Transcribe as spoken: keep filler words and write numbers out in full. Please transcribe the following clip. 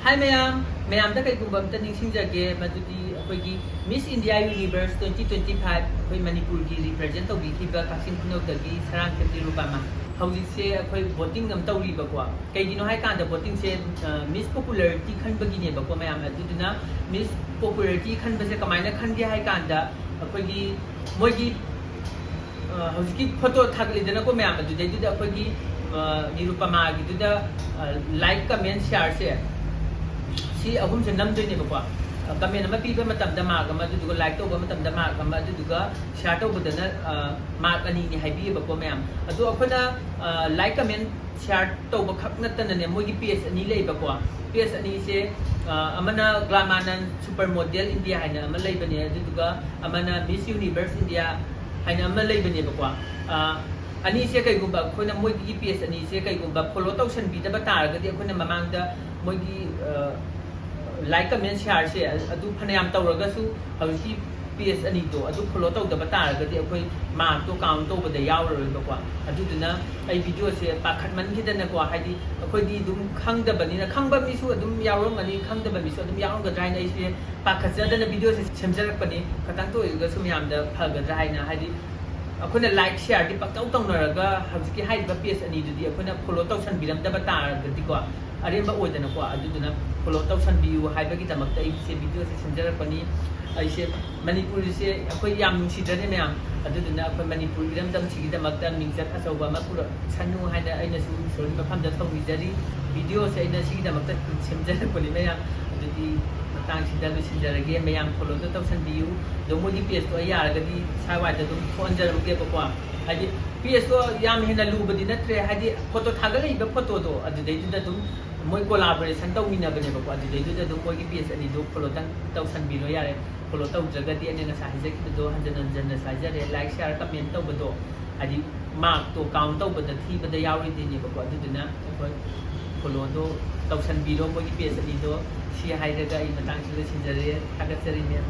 ꯍꯥꯏ ꯃꯌꯥꯝ, ꯃꯌꯥꯝꯗ ꯀꯩꯒꯨꯝꯕ ꯑꯝꯇ ꯅꯤꯡꯁꯤꯡꯖꯒꯦ, ꯃꯗꯨꯗꯤ ꯑꯩꯈꯣꯏꯒꯤ Miss India Universe twenty twenty five ꯑꯩꯈꯣꯏ ꯃꯅꯤꯄꯨꯔꯒꯤ represent ꯇꯧꯕꯤꯈꯤꯕ ꯀꯛꯆꯤꯡ ꯈꯨꯅꯧꯗꯒꯤ ꯁꯔꯥꯡꯊꯦꯝ ꯅꯤꯔꯨꯄꯃꯥ꯫ ꯍꯧꯖꯤꯛꯁꯦ ꯑꯩꯈꯣꯏ voting ꯑꯃ ꯇꯧꯔꯤꯕꯀꯣ꯫ ꯀꯩꯒꯤꯅꯣ ꯍꯥꯏ ꯀꯥꯟꯗ votingꯁꯦ, ꯑ, Miss Popularity ꯈꯟꯕꯒꯤꯅꯦꯕꯀꯣ ꯃꯌꯥꯝ꯫ ꯑꯗꯨꯗꯨꯅ Miss Popularity ꯈꯟꯕꯁꯦ ꯀꯃꯥꯏꯅ ꯈꯟꯒꯦ ꯍꯥꯏ ꯀꯥꯟꯗ, ꯑꯩꯈꯣꯏꯒꯤ ꯃꯣꯏꯒꯤ, ꯑ, ꯍꯧꯖꯤꯛꯀꯤ photo ꯊꯥꯒꯠꯂꯤꯗꯅꯀꯣ ꯃꯌꯥꯝ, ꯑꯗꯨꯗꯩꯗꯨꯗ ꯑꯩꯈꯣꯏꯒꯤ, ꯑ, ꯅꯤꯔꯨꯄꯃꯥꯒꯤꯗꯨꯗ, ꯑ, like, comment, shareꯁꯦ ꯁꯤ ꯑꯍꯨꯝꯁꯦ ꯅꯝꯗꯣꯏꯅꯦꯕꯀꯣ꯫ ꯑ, comment ꯑꯃ ꯄꯤꯕ ꯃꯇꯝꯗ mark ꯑꯃ, ꯑꯗꯨꯗꯨꯒ like ꯇꯧꯕ ꯃꯇꯝꯗ mark ꯑꯃ, ꯑꯗꯨꯗꯨꯒ share ꯇꯧꯕꯗꯅ, ꯑ, mark ꯑꯅꯤꯅꯤ ꯍꯥꯏꯕꯤꯌꯦꯕꯀꯣ ꯃꯌꯥꯝ꯫ ꯑꯗꯣ ꯑꯩꯈꯣꯏꯅ, ꯑ, like, comment, share ꯇꯧꯕ ꯈꯛ ꯅꯠꯇꯅꯅꯦ, ꯃꯣꯏꯒꯤ page ꯑꯅꯤ ꯂꯩꯕꯀꯣ꯫ Page ꯑꯅꯤꯁꯦ, ꯑ, ꯑꯃꯅ Glamanand Super Model India ꯍꯥꯏꯅ ꯑꯃ ꯂꯩꯕꯅꯦ, ꯑꯗꯨꯗꯨꯒ ꯑꯃꯅ Miss Universe India ꯍꯥꯏꯅ ꯑꯃ ꯂꯩꯕꯅꯦꯕꯀꯣ꯫ ꯑ, ꯑꯅꯤꯁꯦ ꯀꯩꯒꯨꯝꯕ ꯑꯩꯈꯣꯏꯅ ꯃꯣꯏꯒꯤ page ꯑꯅꯤꯁꯦ ꯀꯩꯒꯨꯝꯕ follow ꯇꯧꯁꯟꯕꯤꯗꯕ ꯇꯥꯔꯒꯗꯤ, ꯑꯩꯈꯣꯏꯅ ꯃꯃꯥꯡꯗ ꯃꯣꯏꯒꯤ, ꯑ, like, comment, shareꯁꯦ ꯑꯗꯨ ꯐꯅꯌꯥꯝ ꯇꯧꯔꯒꯁꯨ ꯍꯧꯖꯤꯛꯀꯤ page ꯑꯅꯤꯗꯣ ꯑꯗꯨ follow ꯇꯧꯗꯕ ꯇꯥꯔꯒꯗꯤ ꯑꯩꯈꯣꯏ markꯇꯣ count ꯇꯧꯕꯗ ꯌꯥꯎꯔꯔꯣꯏꯕꯀꯣ꯫ ꯑꯗꯨꯗꯨꯅ ꯑꯩ videoꯁꯦ ꯄꯥꯈꯠꯃꯟꯈꯤꯗꯅꯀꯣ, ꯍꯥꯏꯗꯤ ꯑꯩꯈꯣꯏꯗꯤ ꯑꯗꯨꯝ ꯈꯪꯗꯕꯅꯤꯅ, ꯈꯪꯕ ꯃꯤꯁꯨ ꯑꯗꯨꯝ ꯌꯥꯎꯔꯝꯒꯅꯤ, ꯈꯪꯗꯕ ꯃꯤꯁꯨ ꯑꯗꯨꯝ ꯌꯥꯎꯔꯝꯒꯗ꯭ꯔꯥ ꯍꯥꯏꯅ ꯑꯩꯁꯦ ꯄꯥꯈꯠꯆꯗꯅ videoꯁꯦ ꯁꯦꯝꯖꯔꯛꯄꯅꯤ꯫ ꯈꯇꯪꯇ ꯑꯣꯏꯔꯒꯁꯨ ꯃꯌꯥꯝꯗ ꯐꯒꯗ꯭ꯔꯥ ꯍꯥꯏꯅ, ꯍꯥꯏꯗꯤ ꯑꯩꯈꯣꯏꯅ like, shareꯗꯤ ꯄꯪꯇꯧ ꯇꯧꯅꯔꯒ ꯍꯧꯖꯤꯛꯀꯤ ꯍꯥꯏꯔꯤꯕ page ꯑꯅꯤꯗꯨꯗꯤ ꯑꯩꯈꯣꯏꯅ follow ꯇꯧꯁꯟꯕꯤꯔꯝꯗꯕ ꯇꯥꯔꯒꯗꯤꯀꯣ, ꯑꯔꯦꯝꯕ ꯑꯣꯏꯗꯅꯀꯣ꯫ ꯑꯗꯨꯗꯨꯅ follow ꯇꯧꯁꯟꯕꯤꯌꯨ ꯍꯥꯏꯕꯒꯤꯗꯃꯛꯇ ꯑꯩꯁꯦ videoꯁꯦ ꯁꯦꯝꯖꯔꯛꯄꯅꯤ꯫ ꯑꯩꯁꯦ ꯃꯅꯤꯄꯨꯔꯁꯦ ꯑꯩꯈꯣꯏ ꯌꯥꯝ ꯅꯨꯡꯁꯤꯗ꯭ꯔꯅꯦ ꯃꯌꯥꯝ? ꯑꯗꯨꯗꯨꯅ ꯑꯩꯈꯣꯏ ꯃꯅꯤꯄꯨꯔ ꯏꯔꯝꯗꯝꯁꯤꯒꯤꯗꯃꯛꯇ ꯃꯤꯡꯆꯠ ꯑꯆꯧꯕ ꯑꯃ ꯄꯨꯔꯛꯁꯅꯨ ꯍꯥꯏꯅ ꯑꯩꯅꯁꯨ ꯏꯁꯣꯔꯒꯤ ꯃꯐꯝꯗ ꯊꯧꯅꯤꯖꯔꯤ꯫ Videoꯁꯦ ꯑꯩꯅ ꯁꯤꯒꯤꯗꯃꯛꯇ ꯁꯦꯝꯖꯔꯛꯄꯅꯤ ꯃꯌꯥꯝ꯫ ꯑꯗꯨꯗꯤ ꯃꯇꯥꯡꯁꯤꯗ ꯂꯣꯏꯁꯤꯟꯖꯔꯒꯦ꯫ ꯃꯌꯥꯝ followꯗꯣ ꯇꯧꯁꯟꯕꯤꯌꯨ꯫ ꯑꯗꯣ ꯃꯣꯏꯒꯤ pageꯇꯣ ꯑꯩ ꯌꯥꯔꯒꯗꯤ ꯁ꯭ꯋꯥꯏꯗ ꯑꯗꯨꯝ ꯊꯣꯛꯍꯟꯖꯔꯝꯒꯦꯕꯀꯣ꯫ ꯍꯥꯏꯗꯤ pageꯇꯣ ꯌꯥꯝ ꯍꯦꯟꯅ ꯂꯨꯕꯗꯤ ꯅꯠꯇ꯭ꯔꯦ, ꯍꯥꯏꯗꯤ photo ꯊꯥꯒꯠꯂꯛꯏꯕ photoꯗꯣ ꯑꯗꯨꯗꯩꯗꯨꯗ ꯑꯗꯨꯝ ꯃꯣꯏ collaboration ꯇꯧꯃꯤꯟꯅꯕꯅꯦꯕꯀꯣ꯫ ꯑꯗꯨꯗꯩꯗꯨꯗ ꯑꯗꯨꯝ ꯃꯣꯏꯒꯤ page ꯑꯅꯤꯗꯣ followꯗꯪ ꯇꯧꯁꯟꯕꯤꯔꯣ ꯌꯥꯔꯦ꯫ Follow ꯇꯧꯗ꯭ꯔꯒꯗꯤ ꯑꯩꯅ ꯉꯁꯥꯏ ꯍꯥꯏꯖꯈꯤꯕꯗꯣ ꯍꯟꯖꯟ ꯍꯟꯖꯟꯅꯁꯨ ꯍꯥꯏꯖꯔꯦ, like, share, comment ꯇꯧꯕꯗꯣ, ꯍꯥꯏꯗꯤ markꯇꯣ count ꯇꯧꯕꯗ ꯊꯤꯕꯗ ꯌꯥꯎꯔꯣꯏꯗꯣꯏꯅꯦꯕꯀꯣ꯫ ꯑꯗꯨꯗꯨꯅ ꯑꯩꯈꯣꯏ followꯗꯣ ꯇꯧꯁꯟꯕꯤꯔꯣ ꯃꯣꯏꯒꯤ page ꯑꯅꯤꯗꯣ꯫ ꯁꯤ ꯍꯥꯏꯔꯒ ꯑꯩ ꯃꯇꯥꯡꯁꯤꯗ ꯂꯣꯏꯁꯤꯟꯖꯔꯦ꯫ ꯊꯥꯒꯠꯆꯔꯤ ꯃꯌꯥꯝ꯫